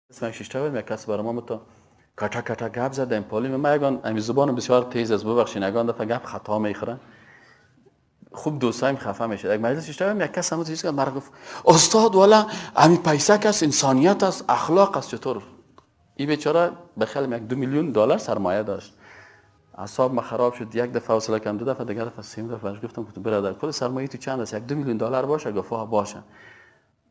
اسمش شیشته بود، یک کس برای ما تا کتا کتا گپ زد پالی. من یگان امی زبان بسیار تیز است، ببخشین یگان دفعه گپ خطا میخوره، خوب دوستایم خفه میشه. یک مجلس شیشته بود، یک کس هم چیز کرد، مرا گفت استاد والا امی پیسه کس انسانیت است، اخلاق است. چطور این بیچاره به خیال یک 2 میلیون دلار سرمایه داشت. اعصاب ما خراب شد. یک دفعه حوصله کردم، دو دفعه، دیگه دفعه، سه دفعه گفتم، گفتم برادر کل سرمایه تو چند است؟ یک 2 میلیون دلار باشه؟ گفت باشه.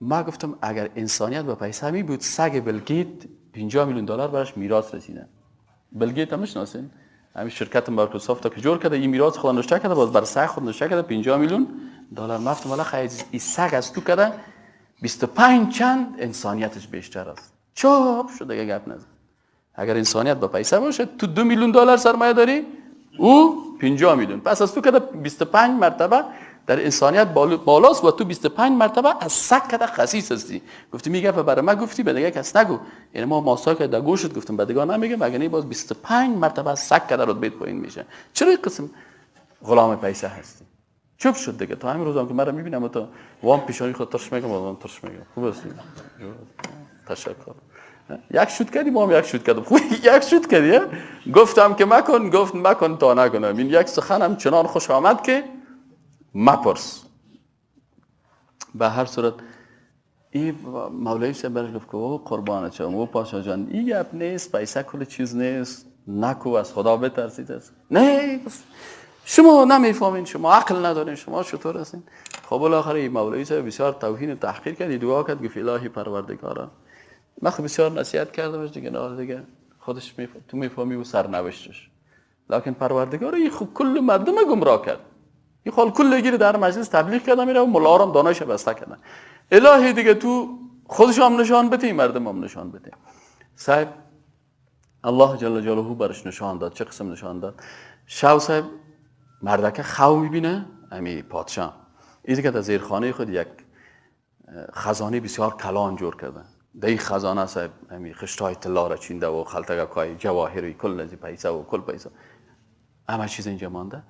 ما گفتم اگر انسانیت با پیسه می بود، سگ بیل گیت 50 میلیون دلار براش میراث رسیده. بیل گیت هم میشناسین؟ همین شرکت مایکروسافت که جور کرده، این میراث خود نوشته کرده، باز بر سگ خود نوشته کرده 50 میلیون دلار. مفتم والا خیلی این سگ از تو کرده 25 چند انسانیتش بیشتر است. چاپ شد دیگه، گپ نزن. اگر انسانیت با پیسه باشه، تو 2 میلیون دلار سرمایه داری، او 50 میلیون، پس از تو کده 25 مرتبه در انسانیت بالاست و تو 25 مرتبه از سگ کده خسیس هستی. گفتی میگه برای ما گفتی، به دیگه کس نگو. یعنی ما ماسا که در گوشت گفتم، به دیگه نمیگم، اگه نه باز 25 مرتبه از سگ کده رتبه پایین میشه. چرا این قسم غلام پیسه هستی؟ چوب شد دیگه. تا همین روزم که مرا میبینم تو وام پیشانی خود ترش میگم، وام ترش میگم خوب است، تشکر. یک شوت کردی، ما هم یک شوت کردم. خوب یک شوت کردی. گفتم که مکن، گفت مکن تا نکنم. این یک سخنم چنان خوش آمد که مپرس. به هر صورت این مولوی صاحب برش گفت که او قربانه چم، او پاشا جان، این گپ نیست، پیسه کل چیز نیست، نکو، از خدا بترسید. است نه، شما نمیفهمین، شما عقل ندارین، شما چطور هستین؟ خب بالاخره این مولوی صاحب بسیار توهین و تحقیر کرد، دعا کرد، گفت الهی پروردگارا، من خب بسیار نصیحت کردمش دیگه، نه دیگه خودش تو میفهمی و سرنوشتش، لکن پروردگار این خب کل مردم گمراه کرد، این خال کل گیر در مجلس تبلیغ کردم میره و ملا هم دانایش بسته کردن. الهی دیگه تو خودش هم نشان بده، مردم هم نشان بده. صاحب الله جل جلاله برش نشان داد. چه قسم نشان داد؟ شو صاحب مردکه خو میبینه، امی پادشاه ایزی که در زیرخانه خود یک خزانه بسیار کلان جور کرده. در این خزانه صاحب امی خشتای طلا را چینده و خلطگک جواهر و کل از پیسه و کل پیسه همه چیز اینجا مانده.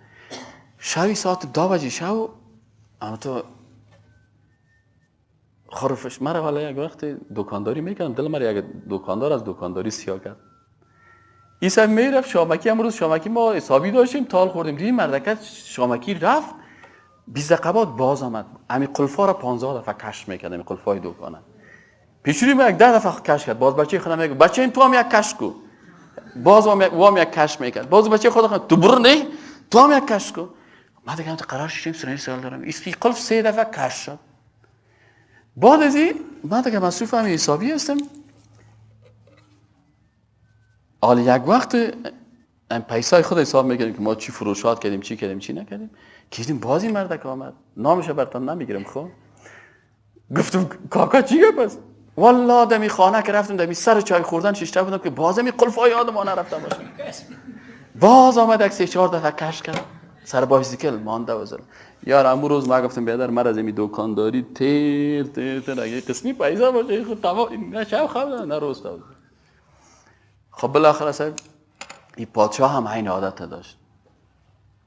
شوی ساعت 2 بجه شو اما تو خرفش مرا. والا یک وقت دکانداری میکردم، دل مرا یک دکاندار از دکانداری سیاه کرد. ایسا میرفت شامکی، امروز شامکی ما حسابی داشتیم، تال خوردیم. دیدیم مردکت شامکی رفت، 20 دقیقه بعد باز آمد، امی قلفا را 15 دفعه کش میکرد، امی قلفای دکانه. پیشوری ما یک 10 دفعه کش کرد. باز بچه خودم میگه بچه این تو هم یک کش کو. باز هم یک کش میکرد. باز بچه خودم تو برو، نه تو هم یک کش کو. ما دیگه هم قرار شدیم سرنی سوال دارم. اسپی قلف سه دفعه کش شد. بعد از این من دیگه مصروف هم حسابی هستم. حالا یک وقت پیسای خود حساب میکردیم که ما چی فروشات کردیم، چی کردیم، چی نکردیم، که دیدیم باز این مردک آمد. نامش براتون نمیگیرم. خب گفتم کاکا چی گفت؟ پس والله دمی خانه که رفتم، دمی سر چای خوردن ششته بودم که باز می قلفای یادم نرفته باشه. باز آمد یک سه چهار دفعه کش کرد، سر بایسیکل مانده وزل. یار امو روز ما گفتم بیادر مر از این دکانداری تیر تیر تیر. اگه قسمی پیسه باشه خود تمام، نه شب خواب نه روز خواب. خب بالاخره صاحب این پادشاه هم عین عادت داشت.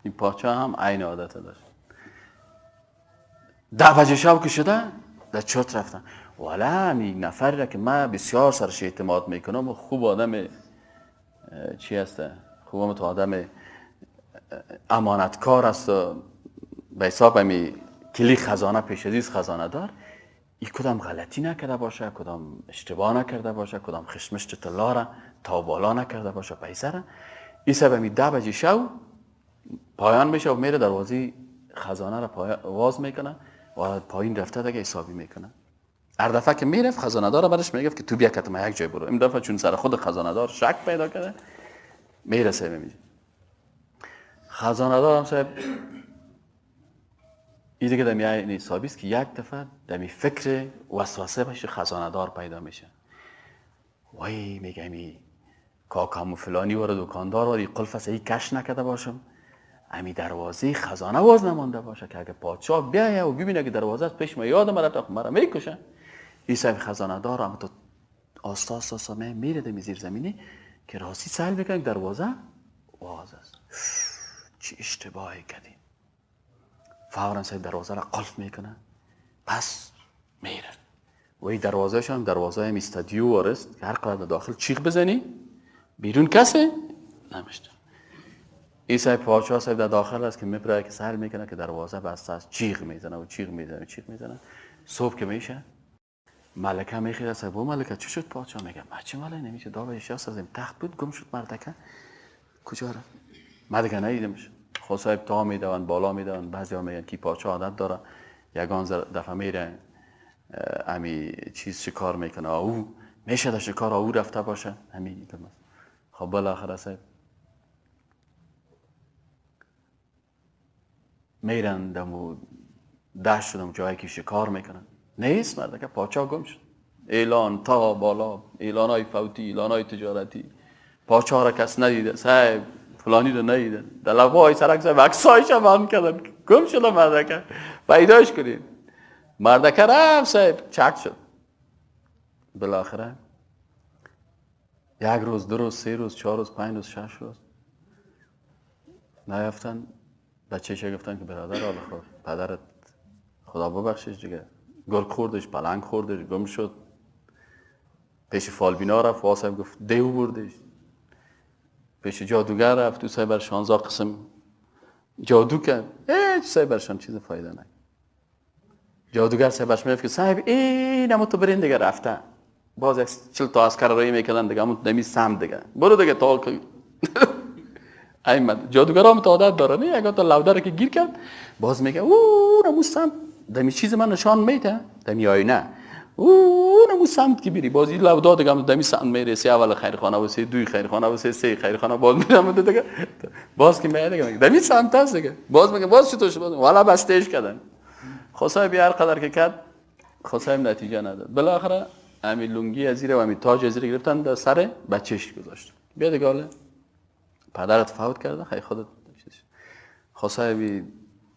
این پادشاه هم عین عادت داشت. 10 بجه شب که شده در چرت رفتن. والا می نفری را که من بسیار سرش اعتماد میکنم و خوب آدم چی هسته، خوب تو آدم امانتکار است و به حساب همی کلی خزانه پیش عزیز خزانه دار، این کدام غلطی نکرده باشه، کدام اشتباه نکرده باشه، کدام خشمشت طلا را تا بالا نکرده باشه، پیسه را. این سبب همی 10 بجه شو پایان میشه و میره دروازه خزانه را واز میکنه و پایین رفته دیگه حسابی میکنه. هر دفعه که میرفت خزانه دار برش میگفت که تو بیا که یک جای برو. این دفعه چون سر خود خزانه دار شک پیدا کرده، میرسه میگه خزانه دارم صاحب این دیگه دمی این حسابی است که یک دفعه دمی فکر وسوسه باشه خزانه دار پیدا میشه. وای میگه می کاکام فلانی وارد دکاندار واری قلف است ای کش نکرده باشم، امی دروازه خزانه باز نمانده باشه که اگه پادشاه بیایه و ببینه که دروازه است پیش ما یادم رفت، مرا میکشه. این صاحب خزانه دار هم تو آستا آستا میره دمی زیر زمینی که راستی سهل میکنه دروازه باز است. چی اشتباهی کردیم. فورا صاحب دروازه را قلف میکنه، پس میره. و این دروازه‌اش هم دروازه هم استادیو وارست که هر قدر داخل چیغ بزنی بیرون کسی نمیشته. این صاحب پادشاه صاحب در داخل است که میپره که سر میکنه که دروازه بسته است، چیغ میزنه و چیغ میزنه و چیغ میزنه. صبح که میشه ملکه میخیره، صاحب ملکه چی شد؟ پادشاه میگه ما چه ماله نمیشه، داو اشیاس از این تخت بود گم شد، مردکه کجا رفت؟ من دیگه ندیدمش. خود صاحب تا میدون بالا میدون، بعضیا میگن که پادشاه عادت داره یگان دفعه میره امی چیز شکار میکنه، او میشه در شکار او رفته باشه همین. خب بالاخره صاحب میرن دمو دشت شدم جایی که شکار میکنن، نیست مرد که پادشاه گم شد. اعلان تا بالا، اعلان های فوتی، اعلان های تجارتی، پادشاه را کس ندیده، صاحب فلانی رو ندیده، در لبای سرک صاحب عکسایش هم هم کردن، گم شده مردکه، پیداش کنید. مردکه رفت صاحب چک شد. بالاخره یک روز، دو روز، سه روز، چهار روز، پنج روز، شش روز نیافتن. بچه‌ش گفتن که برادر حالا خود پدرت خدا ببخشش دیگه، گرگ خوردش، پلنگ خوردش، گم شد. پیش فالبینا رفت، واسه گفت دیو بردش. پیش جادوگر رفت، او بر 16 قسم جادو کرد، هیچ سعی برشان چیز فایده نکرد. جادوگر سعی برش میگفت که صاحب این همون تو برین دیگه رفته، باز یک 40 تا عسکر رایی میکردن دیگه، همون دمی سم دیگه برو دیگه تا ایمد. جادوگر هم تا عادت داره، نه اگه تا لوده که گیر کرد باز میگه او نمو سمت دمی چیز من نشان میده دمی آینه، او نمو سمت که بری باز این لوده دیگه هم دمی سمت میره، سه اول خیرخانه و سه دوی خیرخانه و سه سه خیرخانه، باز میرم دیگه باز که میاد دیگه دمی سمت است دیگه، باز میگه باز چطور شد، والا بستهش کردن. خدای بی هر قدر که کرد خدای نتیجه نداد. بالاخره امی لونگی از زیر و امی تاج از زیر گرفتن در سر بچهش گذاشت. بیا دیگه حالا پدرت فوت کرده، خیلی خودت خدای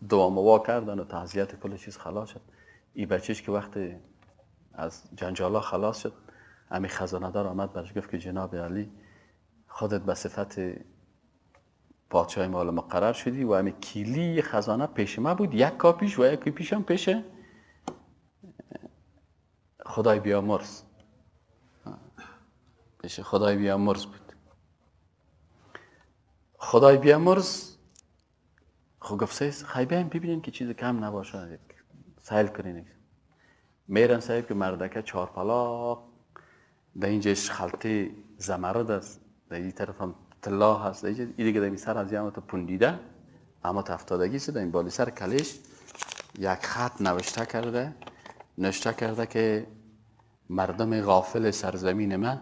دعا موا کردن و تعزیت کل چیز خلاص شد. این بچهش که وقتی از جنجالا خلاص شد، امی خزانه دار آمد برش گفت که جناب علی خودت به صفت پادشاه مال مقرر شدی و امی کلی خزانه پیش ما بود، یک کاپیش و یک کاپیش هم پیش خدای بیامرز، پیش خدای بیامرز بود. خدای بیامرز خب گفت خیلی بیایم ببینیم که چیز کم نباشه، سیل کنین. میرن صاحب که مردکه چهار پلاق در اینجاش خلطه زمرد است، در این طرف هم طلا هست، در اینجا دیگه در این سر از یه پوندیده اما تفتادگی شده، این بالی سر کلش یک خط نوشته کرده، نوشته کرده که مردم غافل سرزمین من،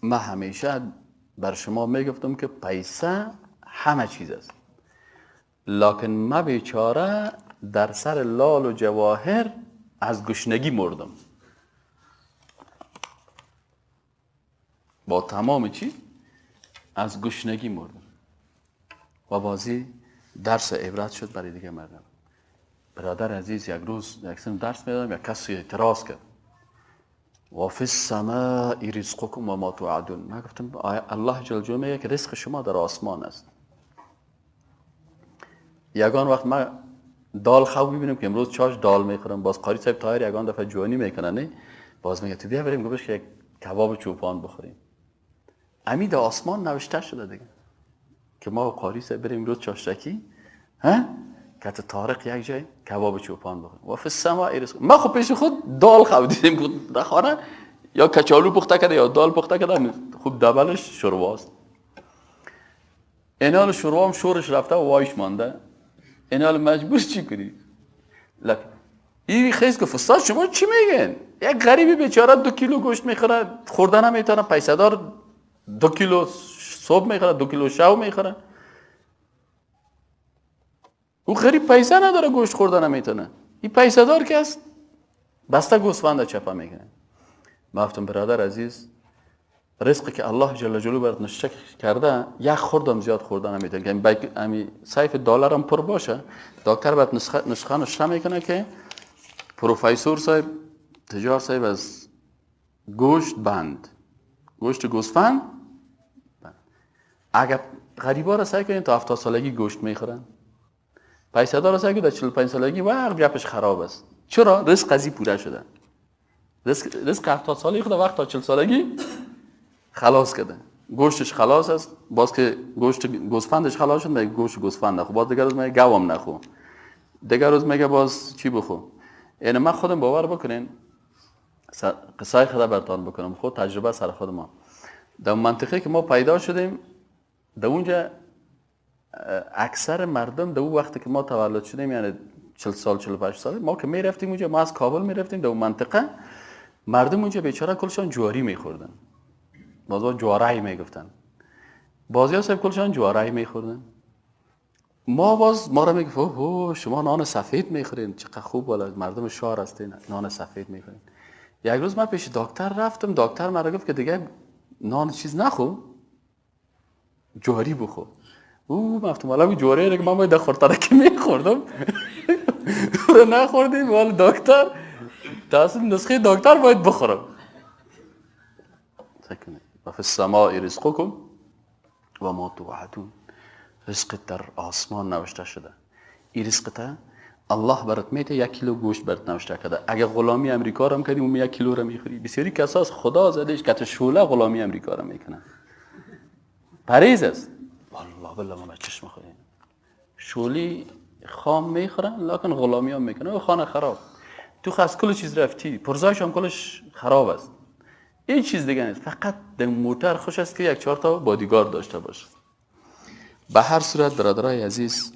من همیشه بر شما میگفتم که پیسه همه چیز است، لکن من بیچاره در سر لال و جواهر از گشنگی مردم. با تمام چی؟ از گشنگی مردم. و بازی درس عبرت شد برای دیگه مردم. برادر عزیز یک روز یک سن درس میدادم، یک کسی اعتراض کرد و فی السماء رزقکم و ما توعدون. من گفتم الله جل جلاله میگه که رزق شما در آسمان است. یگان وقت من دال خو میبینم که امروز چاش دال میخورم، باز قاری صاحب طاهر یگان دفعه جوانی میکنه، نه باز میگه تو بیا بریم گوش که یک کباب چوپان بخوریم. امید آسمان نوشته شده دیگه که ما و قاری صاحب بریم امروز چاشتکی ها که طارق یک جای کباب چوپان بخوریم. و فی السماء رزق. ما خب پیش خود دال خو دیدیم در خانه یا کچالو پخته کرده یا دال پخته کرده، خوب دبلش شورباست. اینال شوربا هم شورش رفته و وایش مانده. اینال مجبور چی کنی؟ این خیز گفت استاد شما چی میگن؟ یک غریبی بیچاره 2 کیلو گوشت میخوره، خوردن نمیتونه، پیسه دار 2 کیلو صبح میخوره، 2 کیلو شب میخوره. او غریب پیسه نداره، گوشت خوردن نمیتونه. این پیسه دار که است بسته گوسفند چپه میکنه. ما گفتم برادر عزیز، رزقی که الله جل جلاله برات نشته کرده یک خوردم زیاد خوردن نمیتونه. که امی سیف دلار هم پر باشه، دکتر برات نسخه نشته میکنه که پروفسور صاحب تجار صاحب از گوشت بند، گوشت گوسفند بند. اگر غریبا را سعی کنین تا 70 سالگی گوشت میخورن، پیسه دار سعی کنین تا 45 سالگی وقت گپش خراب است. چرا؟ رزق از این پوره شده. رزق 70 سالگی خود وقت تا 40 سالگی خلاص کرده. گوشتش خلاص است، باز که گوشت گوسفندش خلاص شد میگه گوشت گوسفند نخو، باز دیگر روز میگه گوام نخو، دیگر روز میگه باز چی بخو. یعنی من خودم باور بکنین، قصای خدا براتون بکنم، خود تجربه سر خود ما. در منطقه که ما پیدا شدیم در اونجا اکثر مردم در اون وقتی که ما تولد شدیم، یعنی 40 سال 45 سال ما که میرفتیم اونجا، ما از کابل میرفتیم در اون منطقه، مردم اونجا بیچاره کلشان جواری میخوردن، بازا جوارای میگفتن، بعضیا صاحب کلشان جوارای میخوردن. ما باز ما را میگفت اوه شما نان سفید میخورین، چقدر خوب، والا مردم شهر هستین نان سفید میخورین. یک روز من پیش دکتر رفتم، دکتر مرا گفت که دیگه نان چیز نخو، جواری بخور. او گفتم والا جواری رو که من باید خورتره که میخوردم رو نخوردیم، والا دکتر تاسم نسخه دکتر باید بخورم. و فی السماء رزقکم و ما توعدون، رزق در آسمان نوشته شده. این رزق تا الله برات میده، 1 کیلو گوشت برات نوشته کرده. اگه غلامی امریکا رو هم کردی اون 1 کیلو رو میخوری. بسیاری کساس خدا زدهش که شوله غلامی امریکا رو میکنن، پریز است. والله بالله من چشم خودم شولی خام میخورن لکن غلامی هم میکنن و خانه خراب تو خاص کل چیز رفتی، پرزایش هم کلش خراب است. این چیز دیگه نیست، فقط در موتر خوش است که 1-4 تا بادیگارد داشته باشه. به هر صورت برادرای عزیز،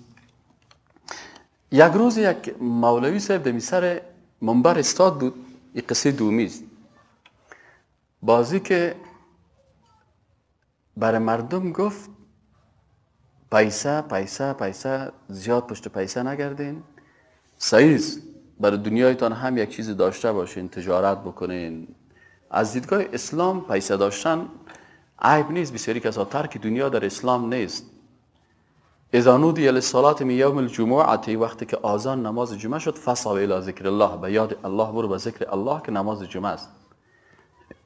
یک روز یک مولوی صاحب در سر منبر استاد بود. این قصه دومی است. بازی که برای مردم گفت پیسه پیسه پیسه، زیاد پشت پیسه نگردین، صحیح است برای دنیایتان هم یک چیزی داشته باشین، تجارت بکنین. از دیدگاه اسلام پیسه داشتن عیب نیست، بسیاری کسا ترک دنیا در اسلام نیست. اذا نودی للصلاة من یوم الجمعه، وقتی که آذان نماز جمعه شد، فسعوا الی ذکر الله، به یاد الله برو، به ذکر الله که نماز جمعه است.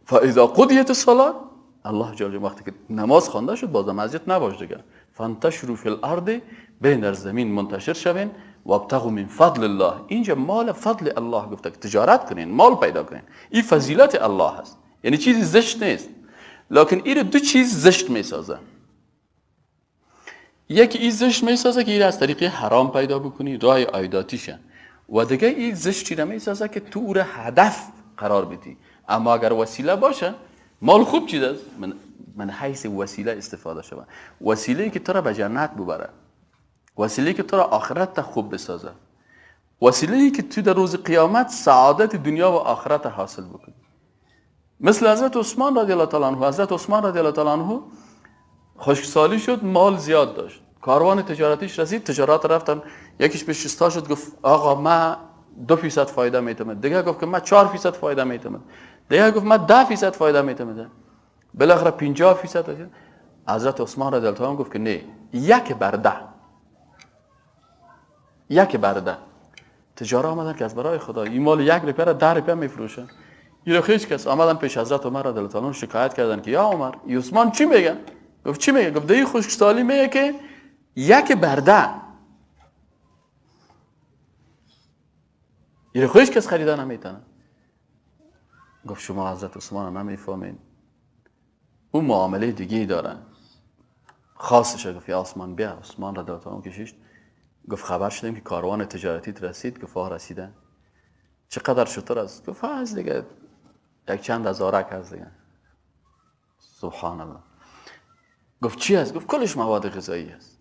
فاذا قضیت الصلاة، الله جل جلاله وقتی که نماز خوانده شد باز مسجد نباش دیگه، فانتشروا فی الارض، برین در زمین منتشر شوین، وابتغوا من فضل الله. اینجا مال فضل الله گفته که تجارت کنین، مال پیدا کنین، این فضیلت الله است، یعنی چیزی زشت نیست. لکن این دو چیز زشت میسازه. یکی این زشت میسازه که این از طریق حرام پیدا بکنی، راه عایداتیشه، و دیگه این زشتی را میسازه که تو او را هدف قرار بدی. اما اگر وسیله باشه، مال خوب چیز است، من حیث وسیله استفاده شود، وسیله که تو را به جنت ببره، وسیله که تو را آخرت تا خوب بسازه، وسیله که تو در روز قیامت سعادت دنیا و آخرت حاصل بکنی. مثل حضرت عثمان رضی الله تعالی عنه. حضرت عثمان رضی الله تعالی عنه خشکسالی شد، مال زیاد داشت، کاروان تجارتیش رسید، تجارت رفتن، یکیش پیش استا شد گفت آقا من 2% فایده میتم، دیگه گفت که من 4% فایده میتم، دیگه گفت من 10% فایده میتم، بالاخره 50%. حضرت عثمان رضی الله عنه گفت که نه، 1/10، 1/10. تجارت آمدن که از برای خدا این مال 1 روپیه را 10 روپیه میفروشن. این هیچ کس آمدن پیش حضرت عمر رضی الله عنه شکایت کردن که یا عمر، عثمان چی میگه؟ گفت چی میگه؟ گفت دی خشکسالی میگه که 1/10. این هیچ کس خریدن نمیتونه. گفت شما حضرت عثمان نمیفهمین، او معامله دیگه دارن. خاصش گفت یا عثمان بیا. عثمان رضی الله عنه کشید، گفت خبر شدیم که کاروان تجارتی رسید. گفت آه رسیدن. چقدر شتر است؟ گفت از دیگه یک چند هزارک هست دیگه. سبحان الله. گفت چی است؟ گفت کلش مواد غذایی است.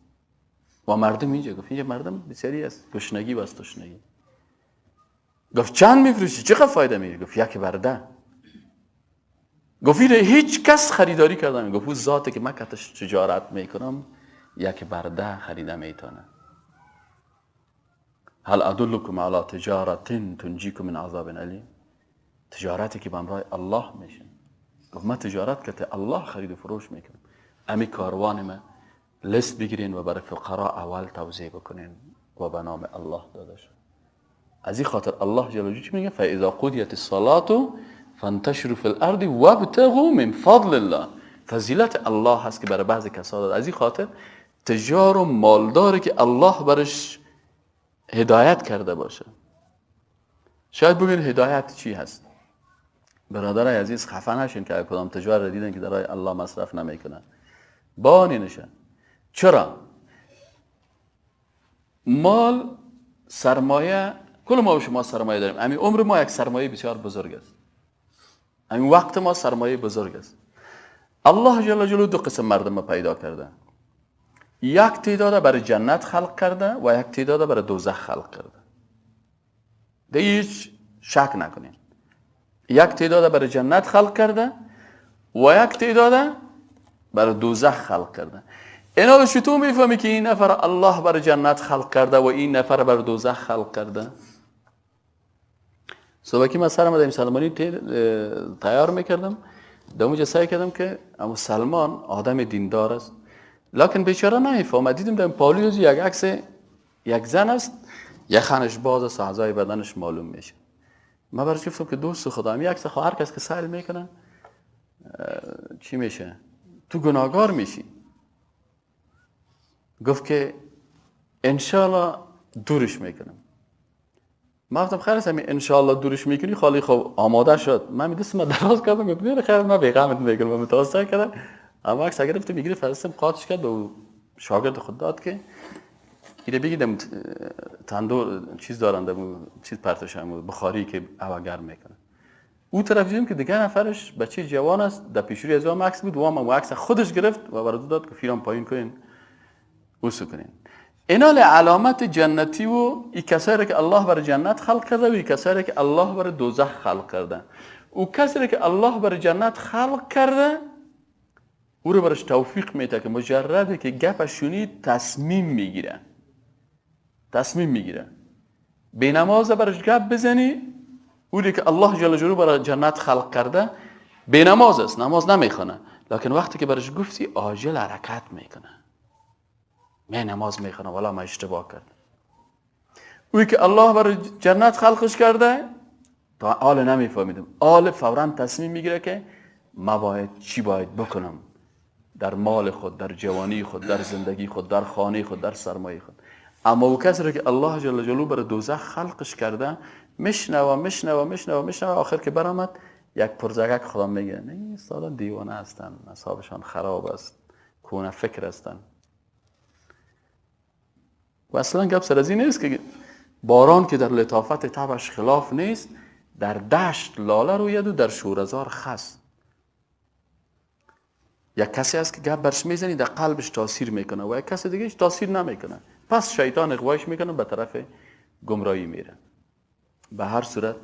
و مردم اینجا، گفت اینجا مردم بسیاری است، گشنگی و تشنگی. گفت چند میفروشی؟ چقدر فایده میگیری؟ گفت 1/10. گفت هیچ کس خریداری کردم. گفت او ذاتی که من کتش تجارت میکنم 1/10 خریده میتونه. هل ادلکم علی تجارت تنجیکم من عذاب الیم، تجارتی که به امرای الله میشه. گفت من تجارت که الله خرید و فروش میکنم، امی کاروان من لست بگیرین و برای فقرا اول توزیع بکنین و به نام الله داده شد. از این خاطر الله جل جلاله چی میگه؟ فاذا قضیت الصلاه فانتشروا فی الارض وابتغوا من فضل الله. فضیلت الله هست که برای بعضی کسا داده. از این خاطر تجار و مالداری که الله برش هدایت کرده باشه. شاید ببینید هدایت چی هست. برادرای عزیز خفه نشین که کدام تجار را دیدن که در راه الله مصرف نمیکنن، بانی نشن. چرا؟ مال سرمایه، کل ما و شما سرمایه داریم. همین عمر ما یک سرمایه بسیار بزرگ است، همین وقت ما سرمایه بزرگ است. الله جل جلاله دو قسم مردم پیدا کرده، یک تعداد برای جنت خلق کرده و یک تعداد برای دوزخ خلق کرده. ده هیچ شک نکنین، یک تعداد برای جنت خلق کرده و یک تعداد برای دوزخ خلق کرده. اینا رو چطور میفهمی که این نفر الله برای جنت خلق کرده و این نفر برای دوزخ خلق کرده؟ صبح که من سرم در سلمانی تیار میکردم، در اونجا سعی کردم که اما سلمان آدم دیندار است، لکن بیچاره نمیفهمد. دیدم در پالوی یک عکس یک زن است، یک خنش باز است، اعضای بدنش معلوم میشه. من برش گفتم که دوست خدا، این عکس هر کس که سیل میکنه چی میشه؟ تو گناهگار میشی. گفت که انشالله دورش میکنم. من گفتم خیر است، همین انشالله دورش میکنی خالی خب آماده شد. من دستم دراز کردم، گفت نه خیر من بیغمت میکنم. من متوسط کردم، اما عکس گرفتم میگیره فرستم قاطش کرد به شاگرد خود داد که ایره بگیدم تندور چیز دارن دم چیز پرتش هم بخاری که هوا گرم میکنه. او طرف دیدم که دیگه نفرش بچه جوان است، در پیشروی از او عکس بود و هم عکس خودش گرفت و برای داد که فیران پایین کنین اوسو کنین. اینا علامت جنتی و ای کسایی که الله برای جنت خلق کرده و ای کسایی که الله برای دوزخ خلق کرده. او کسی که الله برای جنت خلق کرده او رو برش توفیق میده که مجرده که گپش شنید تصمیم میگیره، تصمیم میگیره. بی نماز برش گپ بزنی، او که الله جل جلاله برای جنت خلق کرده بی نماز است، نماز نمیخونه، لکن وقتی که برش گفتی عاجل حرکت میکنه، من نماز میخونم والا ما اشتباه کردم. اوی که الله برای جنت خلقش کرده تا آل نمیفهمیدم، آل فورا تصمیم میگیره که ما باید چی باید بکنم در مال خود، در جوانی خود، در زندگی خود، در خانه خود، در سرمایه خود. اما او کسی رو که الله جل جلاله برای دوزخ خلقش کرده میشنوه میشنوه میشنوه میشنوه، آخر که برآمد یک پرزگک خدا میگه نه استادان دیوانه هستن، اعصابشان خراب است، کونه فکر هستن. و اصلا گپ سر از این نیست که باران که در لطافت طبعش خلاف نیست، در دشت لاله روید و در شورزار خس. یک کسی هست که گپ برش میزنی در قلبش تاثیر میکنه و یک کسی دیگه تاثیر نمیکنه، پس شیطان اغوایش میکنه به طرف گمراهی میره. به هر صورت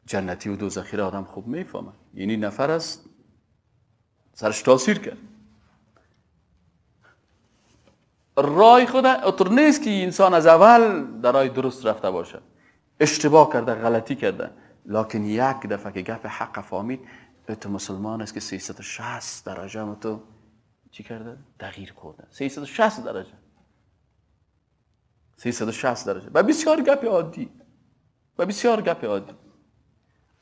جنتی و دوزخی را آدم خوب میفهمه، یعنی نفر است سرش تاثیر کرد رای خدا. اطور نیست که انسان از اول در رای درست رفته باشه، اشتباه کرده، غلطی کرده، لکن یک دفعه که گپ حق فهمید، تو مسلمان است که 360 درجه تو چی کرده؟ تغییر خورده. 360 درجه، 360 درجه و بسیار گپ عادی، و بسیار گپ عادی.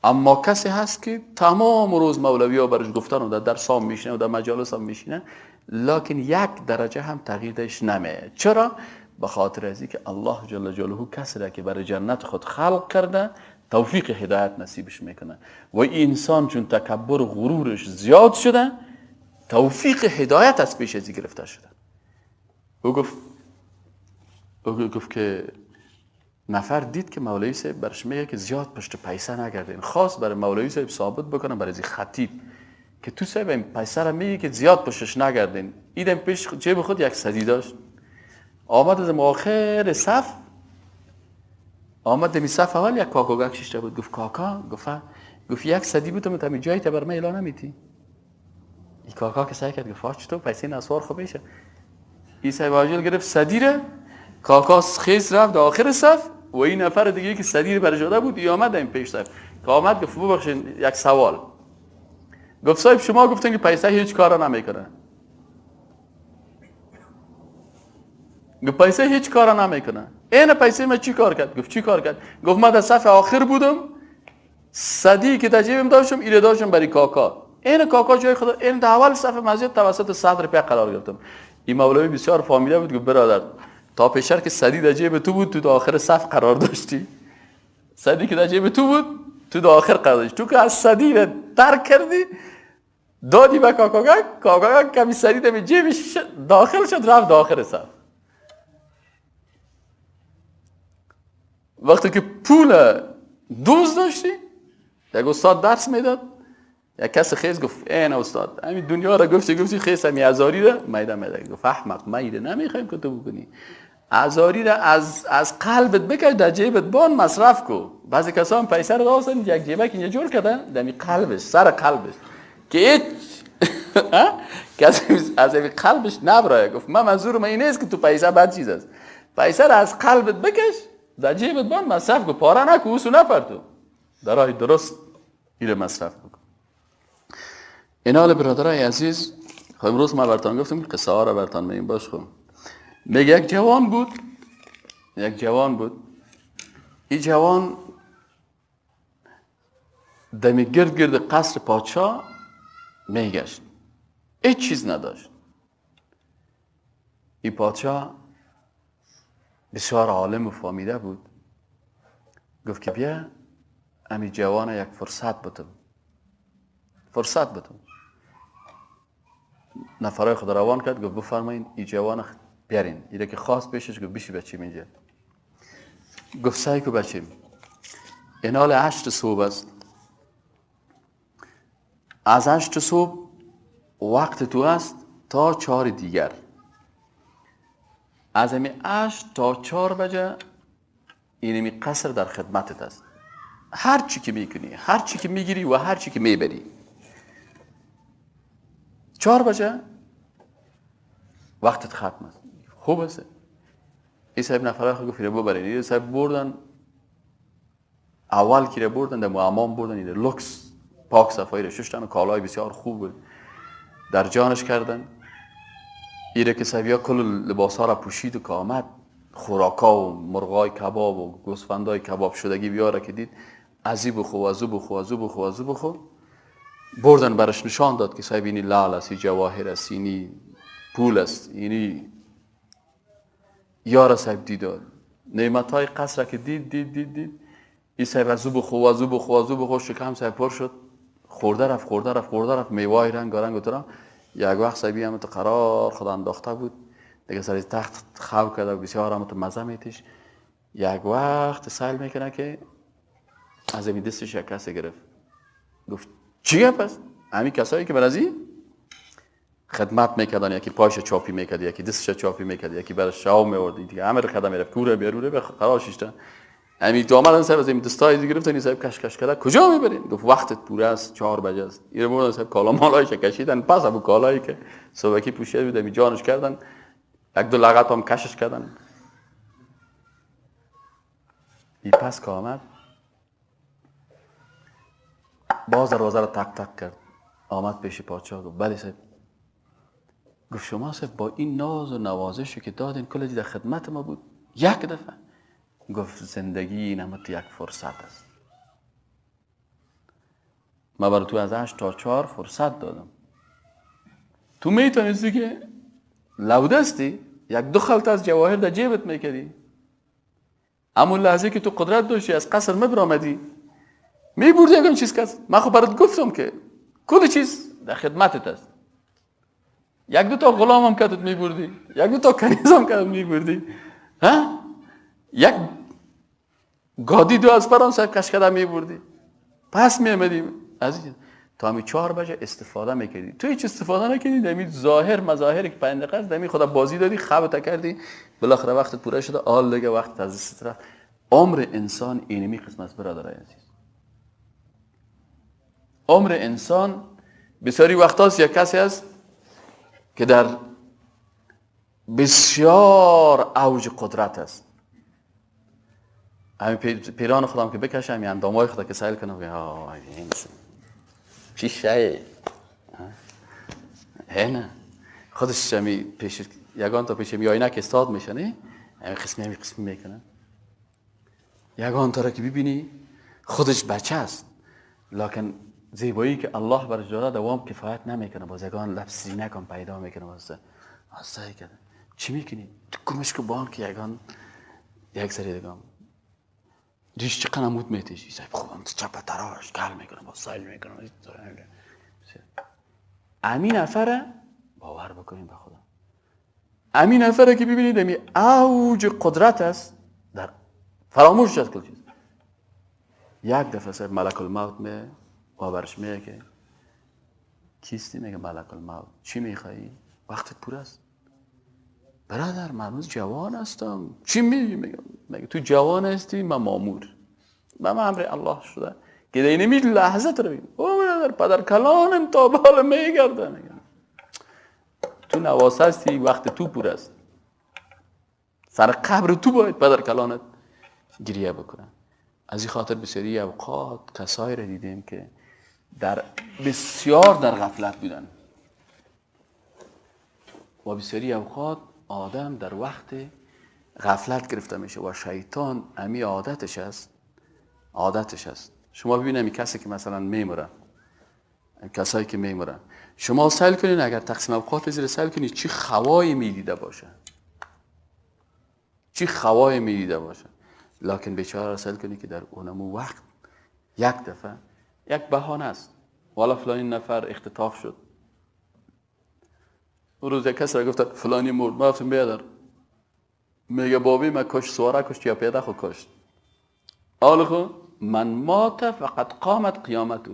اما کسی هست که تمام روز مولوی ها برش گفتن و در درس هم میشینه و در مجالس هم میشینه، لکن یک درجه هم تغییر درش نمیه. چرا؟ به خاطر از اینکه الله جل جلاله کسی را که برای جنت خود خلق کرده توفیق هدایت نصیبش میکنه و این انسان چون تکبر و غرورش زیاد شده توفیق هدایت از پیش از گرفته شده. او گفت که نفر دید که مولوی صاحب برش میگه که زیاد پشت پیسه نگردین، خواست برای مولوی صاحب ثابت بکنه برای از خطیب که تو صاحب این پیسه را میگه که زیاد پشتش نگردین. ایدم پیش جیب خود یک صدی داشت، آمد از آخر صف، آمد دمی صف اول یک کاکاگک شیشته بود. گفت کاکا، گفت یک صدی بود تو می جایی تا بر من اعلان نمیتی. این کاکا که سعی کرد گفت چطور پیسه نسوار خوب میشه. این صاحب عاجل گرفت صدی را، کاکا خیس رفت آخر صف و این نفر دیگه که صدی را برجاده بود ای آمد این پیش صف که آمد گفت ببخشید یک سوال. گفت صاحب شما گفتن که پیسه هیچ کارا نمیکنه. گفت پیسه هیچ کارا نمیکنه. این پیسه من چی کار کرد؟ گفت چی کار کرد؟ گفت من در صف آخر بودم، صدی که در جیبم داشتم ایره داشتم برای کاکا. این کاکا جای خدا این در اول صف مسجد توسط صد روپیه قرار گرفتم. این مولوی بسیار فهمیده بود. گفت برادر تا پیشتر که صدی در جیب تو بود تو در آخر صف قرار داشتی، صدی که در جیب تو بود تو در آخر قرار داشتی. تو که از صدی را ترک کردی دادی به کاکاگک، کاکاگک کمی سری دمی جیبش داخل شد رفت داخل صف. وقتی که پول دوست داشتی، یک استاد درس میداد، یک کس خیز گفت این استاد همین دنیا را گفتی خیز همی ازاری را میده میده. گفت احمق، میده نمیخوایم که تو بکنی، ازاری را از قلبت بکش در جیبت بان مصرف کو. بعضی کسا هم پیسه را داشتن یک جیبک اینجا جور کردن دمی قلبش، سر قلبش که هیچ کسی از این قلبش نبرایه. گفت من منظورم این نیست که تو پیسه بد چیز است، پیسه را از قلبت بکش در جیبت بان مصرف کو، پاره نکو، اوسو نپرتو، در راه درست ایره مصرف بکن. اینال برادرای عزیز، خب امروز ما براتون گفتم قصه ها را براتون میگیم. باش خب میگه یک جوان بود، یک جوان بود. این جوان دمی گرد گرد قصر پادشاه میگشت، هیچ چیز نداشت. این پادشاه بسیار عالم و فهمیده بود، گفت که بیا امی جوان یک فرصت بدم، فرصت بدم. نفرای خود روان کرد، گفت بفرمایین این جوان بیارین. ایره که خواست پیشش گفت بشی بچیم اینجا. گفت سعی کو بچیم، اینال 8 صبح است، از 8 صبح وقت تو است تا 4 دیگر، از امی 8 تا 4 بجه اینمی قصر در خدمتت است، هر چی که میکنی، هر چی که میگیری و هر چی که میبری. 4 بجه وقتت ختم است. خوب است. این صاحب نفرای خود گفت ببرین. این صاحب بردن، اول که بردن در امام بردن، این لوکس پاک صفایی را ششتن و کالای بسیار خوب بود در جانش کردن. ایره که صاحبیا کل لباس ها را پوشید و که آمد خوراکا و مرغای کباب و گوسفندای کباب شدگی بیاره که دید، از این بخو از او بخو از او بخو از او بخو. بردن برش نشان داد که صاحب اینی لعل است، این جواهر است، اینی پول است، اینی یار صاحب دید. نعمت های قصر که دید دید دید دید، این صاحب از او بخو از او بخو از او بخو، شکم صاحب پر شد، خورده رفت خورده رفت خورده رفت، میوه رنگ رنگ و ترم. یک وقت صاحبی هم تو قرار خدا انداخته بود دیگه، سر تخت خواب کرده و بسیار هم تو مزه میتیش. یک وقت سیل میکنه که از این دستش یک کسی گرفت، گفت چی گپ است؟ همین کسایی که برازی خدمت میکردن، یکی پایش چاپی میکرد، یکی دستش چاپی میکرد، یکی برش شاو میورد، دیگه همه رو خدمت میرفت، کوره بیروره به قرار شیشتن. همین تو آمدن صاحب از این دستای گرفتن، این صاحب کش کش کرده کجا میبرین؟ گفت وقتت پوره است، 4 بجه است. این بردن صاحب کالا مالایش کشیدن، پس ابو کالایی که صبحکی پوشید بود می جانش کردن، یک دو لغت هم کشش کردن. این پس که آمد باز دروازه را تق تق کرد، آمد پیش پادشاه گفت بله صاحب. گفت شما صاحب با این ناز و نوازشی که دادین کل در خدمت ما بود یک دفعه. گفت زندگی این همه یک فرصت است، من برای تو از 8 تا 4 فرصت دادم، تو میتونستی که لودستی یک دو خلط از جواهر در جیبت میکردی، اما لحظه که تو قدرت داشتی از قصر مبرآمدی میبردی یکم چیز کس. من خب برات گفتم که کل چیز در خدمتت است، یک دو تا غلام هم کتت میبردی، یک دو تا کنیز هم کتت میبردی، ها، یک گادی دو از پران صاحب کش کده میبردی، پس میامدی عزیز تا همی 4 بجه استفاده میکردی. تو هیچ استفاده نکردی، دمی ظاهر مظاهر که 5 دقیقه است دمی خدا بازی دادی، خوابت کردی، بالاخره وقتت پوره شده، آل دیگه وقت از دست رفت. عمر انسان اینمی قسم است برادرای عزیز. عمر انسان بسیاری وقت هاست یک کسی است که در بسیار اوج قدرت است، همین پیران خودم که بکشم، همین اندامای خدا که سیل کنم، این چی شیه نه خودش همی پیش یگان تا پیش می آینه که استاد میشه، نه همین قسمی همین قسمی میکنه. یگان تا را که ببینی خودش بچه است، لکن زیبایی که الله برش داده دوام کفایت نمیکنه، باز یگان لب سینه کن پیدا میکنه، باز آسایی کرده چی میکنی؟ تو کمش که بان که یگان یک سری دیگه ریش چقدر عمود میتیش صاحب خوبم چپ تراش گل میکنم با سایل میکنم. امین نفره باور بکنیم به خدا، امین نفره که ببینید امی اوج قدرت است، در فراموش شد کل چیز. یک دفعه صاحب ملک الموت می و برش میگه که کیستی؟ میگه ملک الموت. چی میخوایی؟ وقتت پور است برادر، من هنوز جوان هستم. چی میگی؟ میگه تو جوان هستی، من مامور، من امر الله شده که در اینمی لحظه تو رو بگیم. او برادر پدر کلانم تا بالا میگرده. میگه تو نواس هستی، وقت تو پور است، سر قبر تو باید پدر کلانت گریه بکنه. از این خاطر بسیاری اوقات کسایی را دیدیم که در بسیار در غفلت بودن و بسیاری اوقات آدم در وقت غفلت گرفته میشه و شیطان امی عادتش است، عادتش است. شما ببینید امی کسی که مثلا میمره، کسایی که میمرن، شما سیل کنین، اگر تقسیم اوقات زیر سیل کنید چی خوایی میدیده باشه، چی خوایی میدیده باشه. لکن بیچاره را سیل کنید که در اونمو وقت یک دفعه یک بهانه است، والا فلانی نفر اختطاف شد. اون روز یک کس را گفت فلانی مرد، ما گفتم بیادر، میگه بابی من کش سواره کشت یا پیاده خود کشت. حال خو من مات فقط قامت قیامته.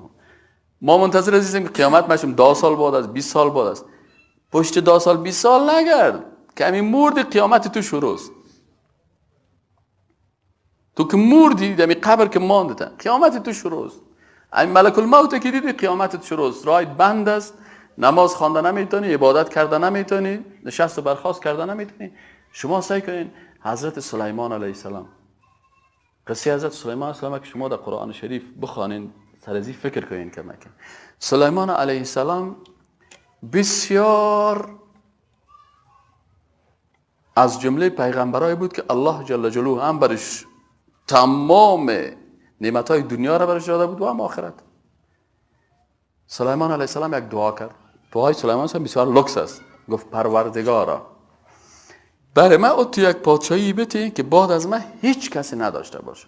ما منتظر عزیزیم که قیامت مشیم 10 سال بعد است، 20 سال بعد است. پشت 10 سال 20 سال نگرد که همین مرد قیامت تو شروع است. تو که مردی دمی قبر که ماندت، قیامت تو شروع است. این ملک الموت که دیدی قیامت شروع است. راه بند است، نماز خوانده نمیتونی، عبادت کرده نمیتونی، نشست و برخاست کرده نمیتونی. شما سعی کنین حضرت سلیمان علیه السلام، قصه حضرت سلیمان علیه السلام که شما در قرآن شریف بخوانین سرزی فکر کنین که مکن. سلیمان علیه السلام بسیار از جمله پیغمبرای بود که الله جل جلاله هم برش تمام نعمت‌های دنیا را برش داده بود و هم آخرت. سلیمان علیه السلام یک دعا کرد. دعای سلیمان هم بسیار لکس است. گفت پروردگارا برای من او تو یک پادشاهی بده که بعد از من هیچ کسی نداشته باشه،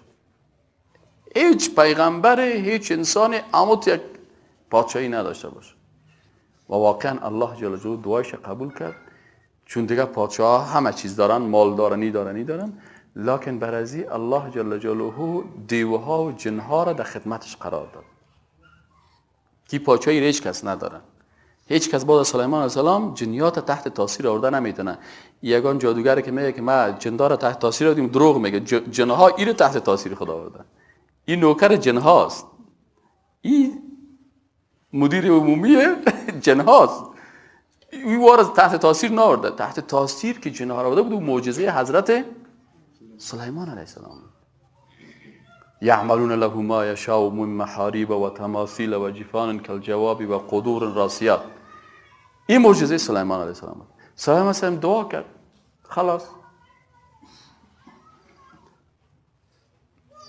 هیچ پیغمبر، هیچ انسانی، اما تو یک پادشاهی نداشته باشه. و واقعا الله جل جلاله دعایش قبول کرد، چون دیگه پادشاه همه چیز دارن، مال دارن، ای دارن، ای دارن، لکن برازی الله جل جلاله دیوها و جنها را در خدمتش قرار داد که پادشاهی هیچ کس نداره. هیچ کس بعد از سلیمان علیه السلام جنیات تحت تاثیر آورده نمیتونه. یگان جادوگر که میگه که ما جندار تحت تاثیر آوردیم، دروغ میگه. جنها ایره تحت تاثیر خدا آورده. این نوکر جنهاست، این مدیر عمومی جنهاست، این وارد تحت تاثیر نآورده. تحت تاثیر که جنها آورده بود معجزه حضرت سلیمان علیه السلام. یعملون له ما یشاء من محاریب و تماثیل و جفان کالجواب و قدور راسیات. این معجزه سلیمان علیه السلام بود. سلیمان علیه السلام دعا کرد، خلاص.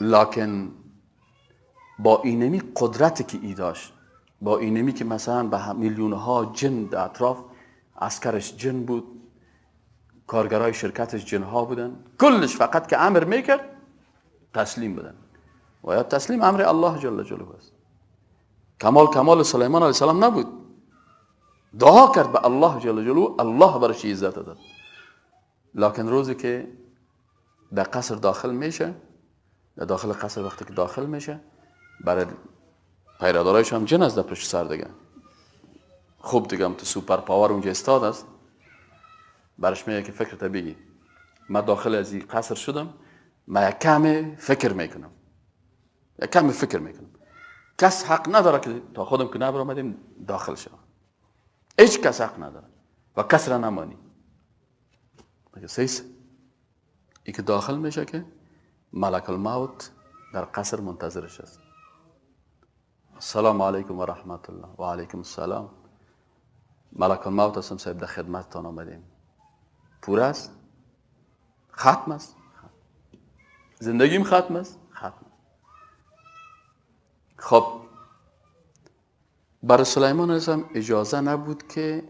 لکن با اینمی قدرتی که ای داشت، با اینمی که مثلا به میلیون ها جن در اطراف عسکرش جن بود، کارگرای شرکتش جنها بودن، کلش فقط که امر میکرد تسلیم بودن. و یا تسلیم امر الله جل جلاله است. کمال کمال سلیمان علیه السلام نبود. دعا کرد به الله جل جلاله، الله برش عزت داد. لکن روزی که در قصر داخل میشه، در داخل قصر وقتی که داخل میشه، برای پیرادارایش هم جن است در پشت سر دیگه. خوب دیگه هم تو super power اونجا استاد است. برش میگه که فکرت بگی، من داخل از این قصر شدم، من یک کم فکر میکنم، یک کم فکر میکنم، کس حق نداره که تا خودم که نبرآمدیم داخل شم، هیچ کس حق نداره و کس را نمانی. میگه سیس ای که داخل میشه که ملک الموت در قصر منتظرش است. السلام علیکم و رحمت الله. و علیکم السلام. ملک الموت هستم صاحب، در خدمتتان آمدیم. پور است؟ ختم است؟ زندگیم ختم است؟ ختم. خب برای سلیمان علیه السلام اجازه نبود که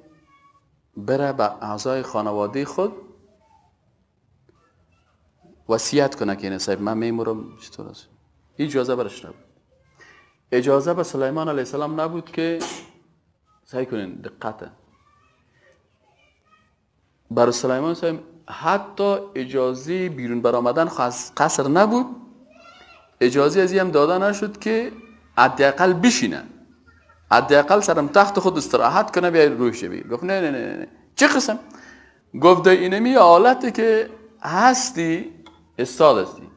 بره به اعضای خانواده خود وصیت کنه که این صاحب من میمورم چطور است. اجازه برش نبود. اجازه به سلیمان علیه السلام نبود که سعی کنین دقت، برای سلیمان صاحب حتی اجازه بیرون برآمدن از قصر نبود. اجازه از هم داده نشد که حداقل بشینه، حداقل سرم تخت خود استراحت کنه بیای روحش بگیر. گفت نه نه نه نه. چه قسم؟ گفت در اینمی حالتی که هستی استاد هستی،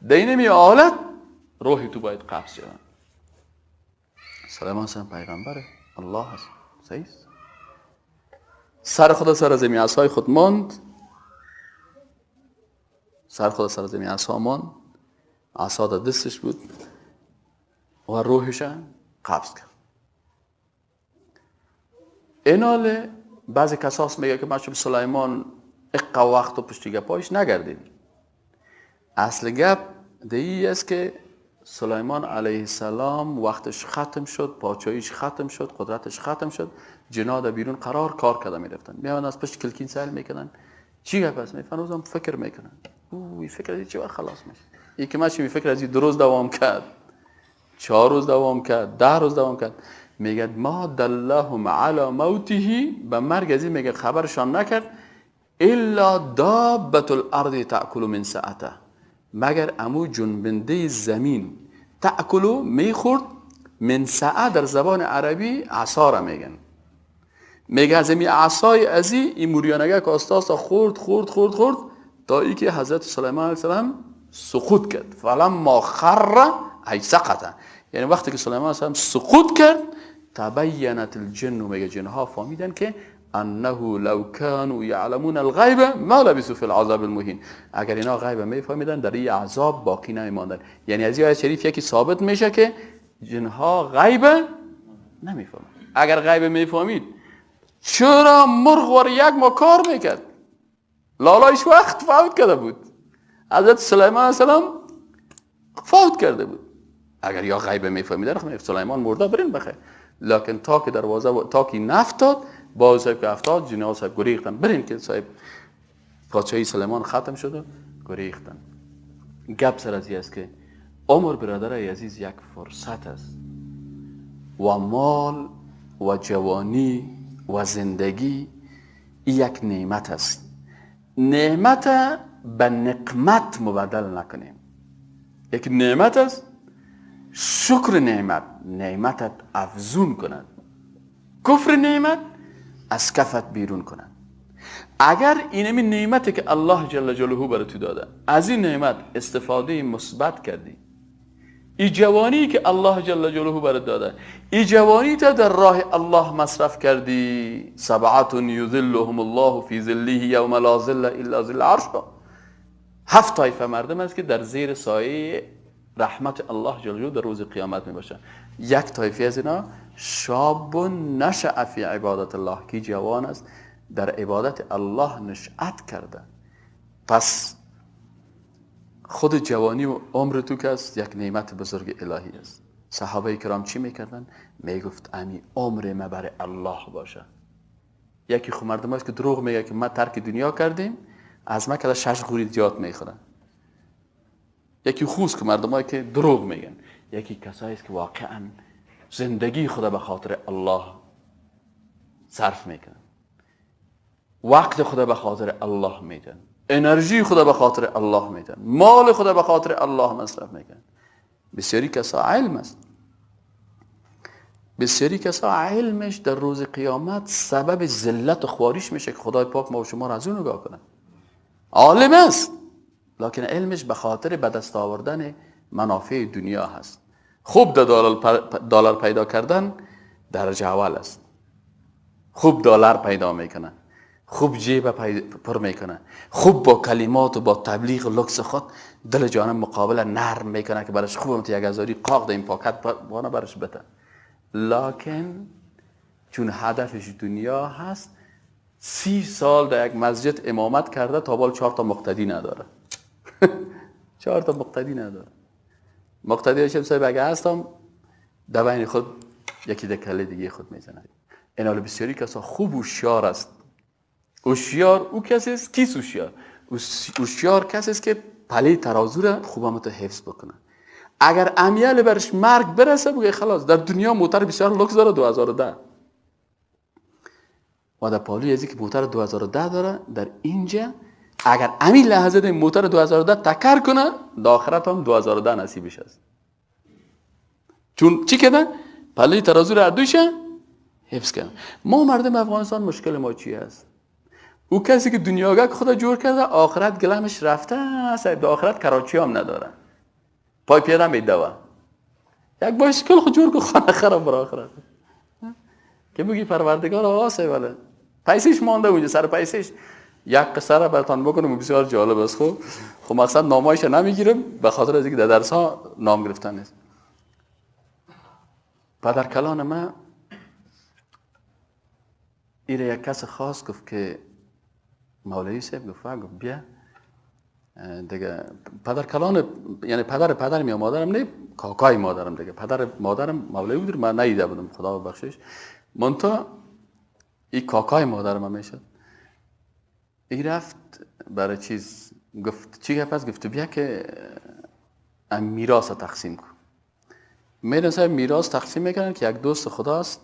در اینمی حالت روحی تو باید قبض شود. سلیمان سلام پیغمبره الله هست، صحیح است. سر خدا سر از عصای خود ماند، سر خدا سر از عصا ماند، عصا در دستش بود و روحش قبض کرد. ایناله بعضی کساس میگه که ما چون سلیمان اقا وقت و پشتی گپایش نگردیم. اصل گپ دی است که سلیمان علیه السلام وقتش ختم شد، پاچاییش ختم شد، قدرتش ختم شد، جنا در بیرون قرار کار کرده میرفتن، میان از پشت کلکین سیل میکنن. چی گپ است؟ میفهمن فکر میکنن اوه فکر از چی وقت خلاص میشه. یکی ما چی فکر از 2 روز دوام کرد، 4 روز دوام کرد، 10 روز دوام کرد. میگه ما دلهم علی موته، به مرگ از این میگه خبرشان نکرد، الا دابة الارض تأکل من ساعته، مگر امو جنبنده زمین تأکلو میخورد. من ساعه در زبان عربی عصا را میگن. میگه از این عصای ازی این موریانگه که آستا خورد خورد خورد خورد تا ای که حضرت سلیمان علیه السلام سقوط کرد. فلما خر ای سقط، یعنی وقتی که سلیمان علیه السلام سقوط کرد تبینت الجن، میگه جنها فهمیدن که انه لو كانوا يعلمون الغیب ما لبثوا في العذاب المهین. اگر اینا غیب میفهمیدن در این عذاب باقی نمیماندن. یعنی از این آیه شریف یکی ثابت میشه که جنها غیب نمیفهمند. اگر غیب میفهمید چرا مرغ ور یک ما کار میکرد؟ لالایش وقت فوت کرده بود، حضرت سلیمان علیه السلام فوت کرده بود. اگر یا غیب میفهمیدن سلیمان مرده برین بخیر، لکن تا که دروازه تا که نفتاد باز صاحب که افتاد جنها صاحب گریختن برین که صاحب پادشاهی سلیمان ختم شد و گریختن. گپ سر از است که عمر برادر عزیز یک فرصت است و مال و جوانی و زندگی یک نعمت است. نعمت به نقمت مبدل نکنیم. یک نعمت است، شکر نعمت نعمتت افزون کند، کفر نعمت از کفت بیرون کند. اگر اینمی نعمتی که الله جل جلاله برای تو داده از این نعمت استفاده مثبت کردی، ای جوانی که الله جل جلاله برات داده، ای جوانی تا در راه الله مصرف کردی، سبعة یظلهم الله فی ظله یوم لا ظل الا ظل عرشه. 7 طایفه مردم است که در زیر سایه رحمت الله جل جلاله در روز قیامت می باشه. یک طایفه از اینا شاب نشأ فی عبادت الله، که جوان است در عبادت الله نشأت کرده. پس خود جوانی و عمر تو که است یک نعمت بزرگ الهی است. صحابه کرام چی میکردن؟ میگفت امی عمر ما برای الله باشه. یکی خو مردم است که دروغ میگه که ما ترک دنیا کردیم، از ما که 6 غوری زیاد میخورن. یکی خوست که مردمایی که دروغ میگن، یکی کسایی است که واقعا زندگی خود به خاطر الله صرف میکنن، وقت خود به خاطر الله میدن، انرژی خود به خاطر الله میدن، مال خود به خاطر الله مصرف میکنن. بسیاری کسا علم است، بسیاری کسا علمش در روز قیامت سبب ذلت و خواریش میشه که خدای پاک ما و شما را از اون نگاه کنه. عالم است لکن علمش به خاطر به دست آوردن منافع دنیا هست. خوب در دلار پیدا کردن درجه اول است، خوب دلار پیدا میکنه، خوب جیب پر میکنه، خوب با کلمات و با تبلیغ لکس خود دل جانم مقابل نرم میکنه که برش خوب یک هزاری قاق در این پاکت بانه برش بده. لکن چون هدفش دنیا هست، 30 سال در یک مسجد امامت کرده تا بال 4 تا مقتدی نداره. 4 تا مقتدی نداره. مقتدی هاشم صاحب اگه هستم در بین خود یکی در کله دیگه خود میزنه. این حال بسیاری کسا خوب هوشیار است. هوشیار او کسی است، کیست هوشیار؟ هوشیار کسی است که پله ترازو را خوب هم حفظ بکنه. اگر امیال برش مرگ برسه بگه خلاص، در دنیا موتر بسیار لوکس داره 2010 و در پالوی ازی که موتر 2010 داره، در اینجا اگر همین لحظه در موتر 2010 تکر کنه، در آخرت هم 2010 نصیبش است. چون چی کردن؟ پله ترازو را دوشه حفظ کردن. ما مردم افغانستان مشکل ما چی است؟ او کسی که دنیاگه که خدا جور کرده، آخرت گلمش رفته، صاحب آخرت کراچی هم نداره، پای پیاده میدوه، یک بایسکل خود جور که خانه خراب بر آخرت که بگی پروردگار آقا صاحب پیسش مانده اونجا سر پیسش. یک قصه را براتان بکنم بسیار جالب است. خب مقصد نامایش نمیگیرم به خاطر از اینکه در درس ها نام گرفتن نیست. پدر کلان من ایره یک کس خاص گفت که مولوی صاحب گفت بیا دیگه. پدر کلان یعنی پدر پدرم یا مادرم نه، کاکای مادرم دیگه، پدر مادرم مولوی بود، من ندیده بودم خدا ببخشش. منتها این کاکای مادرم هم میشد. این رفت برای چیز گفت چی گفت؟ پس گفت بیا که میراث تقسیم کن. میرن میراث تقسیم میکنن که یک دوست خداست.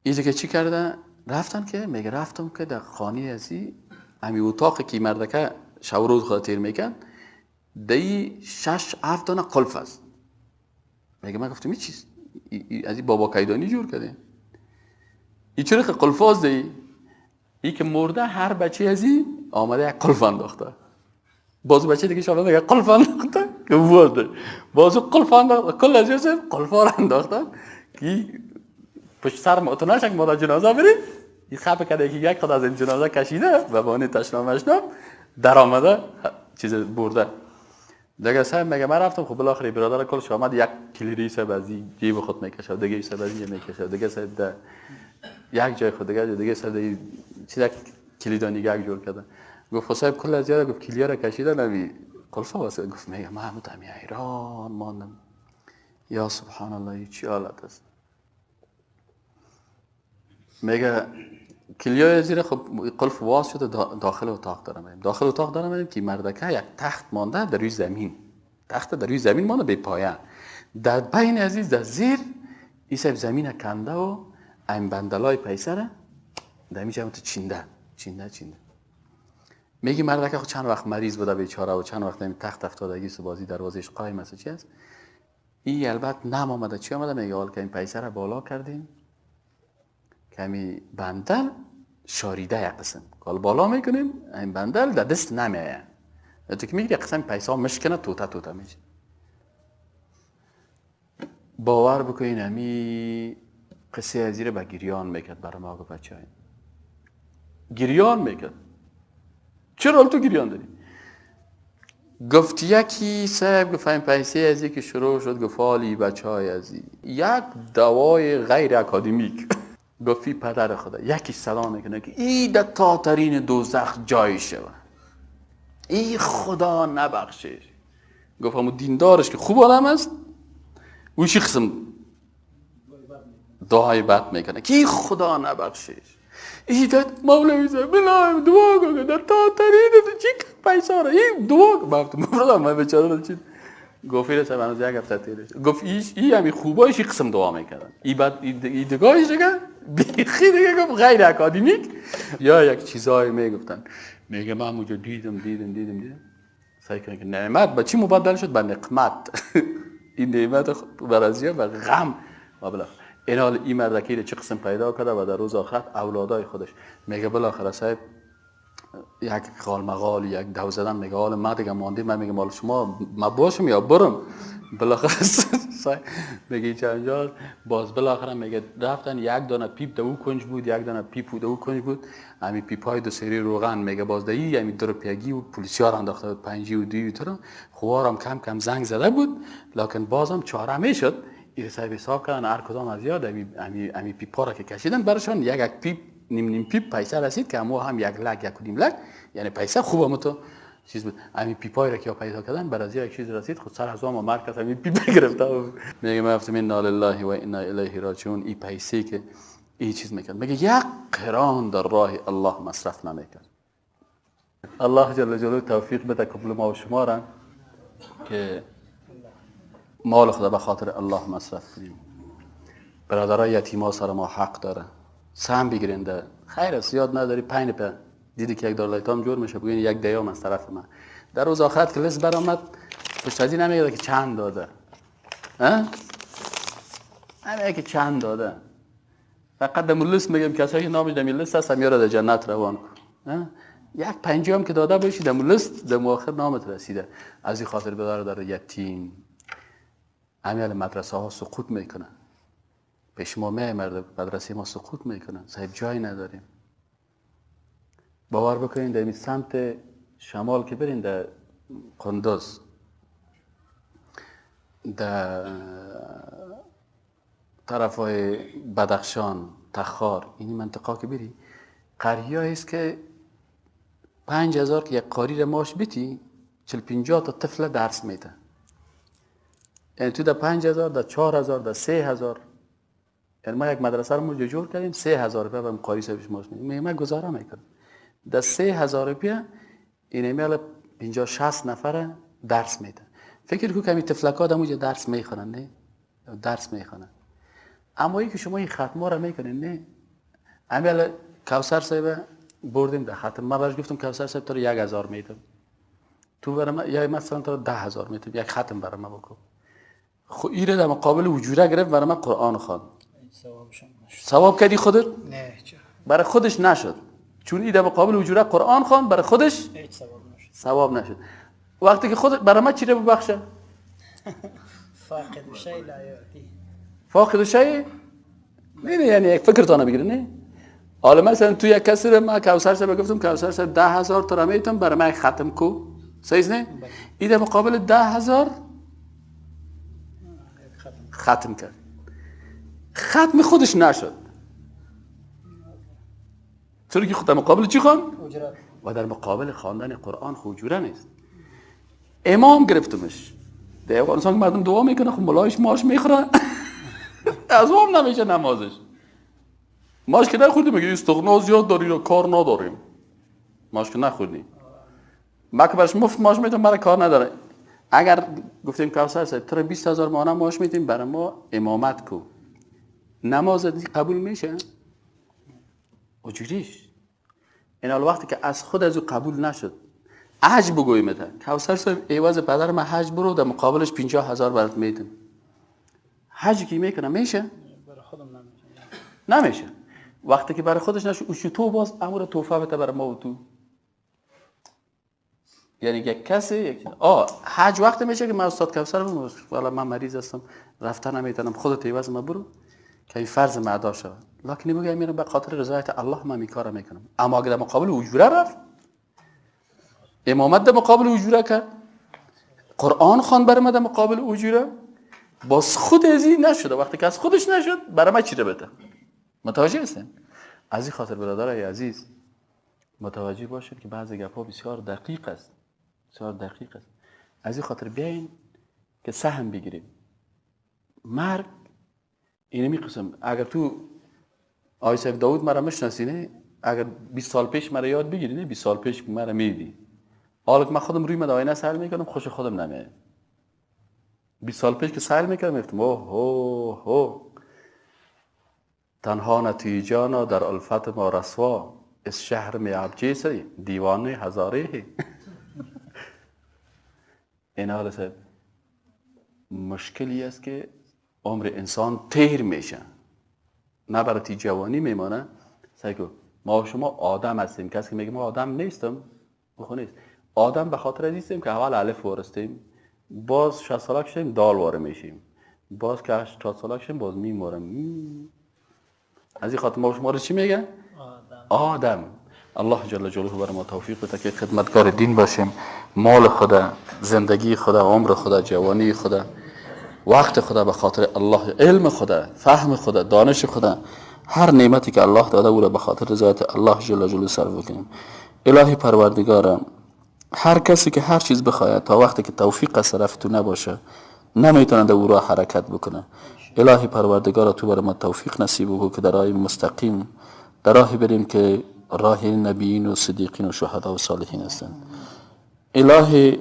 اینجا که چی کرده؟ رفتن که میگه رفتم که در خانه ازی همی اتاق که مردکه شب روز خدا تیر میکن، دی 6-7 دانه قلف است. میگه من گفتم این چیز از این بابا کیدانی جور کرده، این چرا که قلف است؟ دی ای که مرده هر بچه ازی آمده یک قلف انداخته، باز بچه دیگه شامل یک قلف انداخته که برده، باز قلف انداخته، کل از یوسف قلف ها انداخته که پشت سر ما تو نشک ما جنازه بریم. این خپ کرده که یک خود از این جنازه کشیده و بانی تشنام مشنام در آمده چیز برده دیگه. صاحب میگه من رفتم، خب بالاخره برادر کلش آمد یک کلیری صاحب از جیب خود میکشه، دیگه صاحب از اینجا میکشه، دیگه صاحب ده یک جای خود، دیگه صاحب چیز یک کلیدانی یک جور کرده. گفت خب صاحب کل از یاد گفت کلیه را کشیده نمی قلفه واسه. گفت میگه من همون تمی حیران ماندم، یا سبحان الله چی حالت است. میگه کلیای زیر خب قلف واز شده، داخل اتاق دارم، داخل اتاق دارم که مردکه یک تخت مانده در روی زمین، تخت در روی زمین مانده به پایه، در بین عزیز در زیر این صاحب زمین کنده و این بندلای پیسه را در میشه تو چینده چینده چینده. میگه مردکه خب چند وقت مریض بوده بیچاره و چند وقت این تخت افتادگی است، بازی دروازهش قایم است چی است. این البته نم آمده چی آمده، میگه حال که این پیسه را بالا کردیم کمی بندل شاریده یک قسم کال بالا میکنیم، این بندل در دست نمیایه، تو که میگیری یک قسم پیسه مشکنه توته توته میشه. باور بکنین همی قصه از زیر به گریان میکرد برای ما بچه های گریان میکرد. چرا تو گریان داری؟ گفت یکی صاحب گفت این پیسه از که شروع شد، گفت حالی بچه های ازی یک دوای غیر اکادمیک. گفتی پدر خدا یکی صدا میکنه که ای در تاترین دوزخ جای شوه، ای خدا نبخشش. گفت همون دیندارش که خوب آدم است او چی قسم دعای بد میکنه که ای خدا نبخشش، ای داد مولوی صاحب بلایم دعا کنه در تاترین چی پیسا را ای دعا کن. مفردم من بیچاره چی گفت ایره صاحب هنوز یک هفته تیرش. گفت ای همی خوبایش ای قسم دعا میکردن، ای بد ای دگاهش دیگه بیخی دیگه گفت غیر اکادمیک یا یک چیزایی میگفتن. میگه من اونجا دیدم دیدم دیدم دیدم سعی کنه که نعمت به چی مبدل شد؟ به نقمت. این نعمت برازیا به غم و بالاخره این حال این مردکی چه قسم پیدا کرده و در روز آخرت اولادای خودش. میگه بالاخره صاحب یک قال مقال یک دو زدن، میگه حال ما دیگه مانده، من میگم مال شما ما باشم یا برم. بالاخره میگه چند باز بالاخره میگه رفتن یک دانه پیپ دو کنج بود، یک دانه پیپ دو کنج بود، همین پیپ های دو سری روغن. میگه باز دایی همین در پیگی و پلیسیار انداخته بود پنجی و دوی تو خوارم کم کم زنگ زده بود، لکن بازم چاره میشد. این صاحب حساب کردن هر کدام از یاد همی پیپا را که کشیدن برشان یک یک پیپ نیم نیم پیپ پیسه رسید که همو هم یک لک یک و نیم لک، یعنی پیسه خوب هم تو چیز بود. همین پیپای را که پیدا کردن بر از یک چیز رسید، خود سر از ما مرکز همین پیپ گرفته. میگه من گفتم انا لله و انا الیه راجعون. این پیسه که این چیز میکرد، میگه یک قران در راه الله مصرف نمیکرد. الله جل جلاله توفیق بده قبول ما و شما را که مال خدا به خاطر الله مصرف کنیم. برادرای یتیما سر ما حق داره، سهم بگیرین ده خیر است، یاد نداری پنج په دیدی که یک دارالایتام جور میشه بگین یک دیام از طرف من. در روز آخرت که لست برآمد پشت از این نمیگه که چند داده، ها؟ نمیگه که چند داده، فقط در لست میگم کسایی که نامش در لست هست میاره در جنت روان کن. یک پنجم که داده باشی در لست در آخر نامت رسیده. از این خاطر برادر یتیم امیال مدرسه ها سقوط میکنن، پیش ما می مرد مدرسه ما سقوط میکنن، صاحب جای نداریم. باور بکنین در این سمت شمال که برین در قندوز، در طرف های بدخشان، تخار، این منطقه که بری قریه است که 5000 که یک قاری را ماش بیتی 40-50 تا طفل درس میده. یعنی تو در 5000، در 4000، در 3000. یعنی ما یک مدرسه رو جور کردیم 3000 روپیه به قاری صاحبش ماش میدیم، ما گزاره میکنم در 3000 روپیه این ایمیل 50-60 نفر درس میده. فکر کو کمی طفلکا در اونجا درس میخوانن، نه درس میخوانن. اما ای که شما این ختما رو میکنین، نه امیال کوثر صاحب بردیم در ختم، من برش گفتم کوثر صاحب تو رو 1000 میدم، تو برای من یا مثلا تو رو 10000 میدم، یک ختم برای من بکن. خو ایره در مقابل اجوره گرفت برای من قرآن خواند. ثواب کردی خودت؟ نه برای خودش نشد، چون این در مقابل اجوره قرآن خواند، برای خودش ثواب نشد. وقتی که خود برای من چی رو ببخشه؟ فاقد شیء لا یعطی. فاقد شیء نه، نه یعنی یک فکرتان بگیره نه. حالا مثلا تو یک کسی رو من کوثر صاحب گفتم کوثر صاحب 10000 تا میتم برای من ختم کو، صحیح نه؟ این در مقابل 10000 ختم کرد، ختم خودش نشد، چون که خود در مقابل چی خواند؟ و در مقابل خواندن قرآن خو اجوره نیست. امام گرفتمش در افغانستان مردم دعا میکنه، خب ملایش ماش میخوره از اون نمیشه نمازش، ماش که نخوردی میگه استغنا زیاد داری یا کار نداریم، ماش که نخوردی، ما که برش مفت ماش میتونم برای کار نداره. اگر گفتیم کوثر صاحب تو رو 20000 ماهانه ماش میتیم برای ما امامت کو، نماز قبول میشه؟ اجوریش این حال وقتی که از خود از او قبول نشد، حج بگوییم تا کوثر صاحب عوض پدر من حج برو در مقابلش 50000 برات میدم، حج کی میکنه میشه؟ برای خودم نمیشه. نمیشه. وقتی که برای خودش نشد، او تو باز امر توفه بده برای ما و تو. یعنی یک کسی یک حج وقتی میشه که من استاد کوثر بگم والا من مریض هستم رفتن نمیتونم، خودت عوض ما برو که این فرض ما ادا شود. لکن میگم میرم به خاطر رضایت الله من این کارو میکنم. اما اگه در مقابل اجوره رفت، امامت در مقابل اجوره کرد، قرآن خوان برای ما در مقابل اجوره، باز خود از این نشده. وقتی که از خودش نشد برای ما چی رو بده؟ متوجه هستین؟ از این خاطر برادرای عزیز متوجه باشید که بعضی گپ‌ها بسیار دقیق است، بسیار دقیق است. از این خاطر بیاین که سهم بگیریم. مرگ اینمی قسم، اگر تو آقای صاحب داود مرا میشناسی نه، اگر 20 سال پیش مرا یاد بگیری نه، 20 سال پیش مرا میدی، حالا که من خودم روی من آینه سهل میکنم خوش خودم نمیاد. 20 سال پیش که سهل میکردم میگفتم اوه هو هو تنها نتیجانا در الفت ما رسوا از شهر می عبجیسی دیوانه هزاره. این حال صاحب مشکلی است که عمر انسان تیر میشه، نه برای جوانی میمانه. سعی کن ما و شما آدم هستیم، کسی که میگه ما آدم نیستم خو نیست. آدم به خاطر نیستیم که اول الف وارستیم، باز 60 ساله شدیم دال واره میشیم، باز که 80 ساله شدیم باز میمورم. از این خاطر ما شما رو چی میگه؟ آدم. آدم. الله جل جلاله بر ما توفیق بده که خدمتکار دین باشیم، مال خدا، زندگی خدا، عمر خدا، جوانی خدا، وقت خدا به خاطر الله، علم خدا، فهم خدا، دانش خدا، هر نعمتی که الله داده او را به خاطر رضایت الله جل جلاله صرف بکنیم. الهی پروردگارم، هر کسی که هر چیز بخواهد تا وقتی که توفیق از طرف تو نباشه نمیتونه در او راه حرکت بکنه. الهی پروردگارا تو بر ما توفیق نصیب بکن که در راه مستقیم، در راهی بریم که راه نبیین و صدیقین و شهدا و صالحین هستند. الهی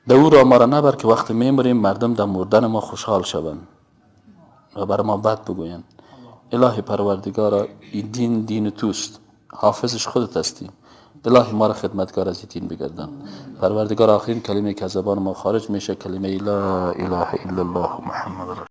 دور را ما را نبر که وقتی میمریم مردم در مردن ما خوشحال شوند و بر ما بد بگویند. الهی پروردگارا، این دین دین توست، حافظش خودت هستی. الهی ما را خدمتگار از این دین بگردان. پروردگار، آخرین کلمه که از زبان ما خارج میشه کلمه لا اله الا الله محمد رسول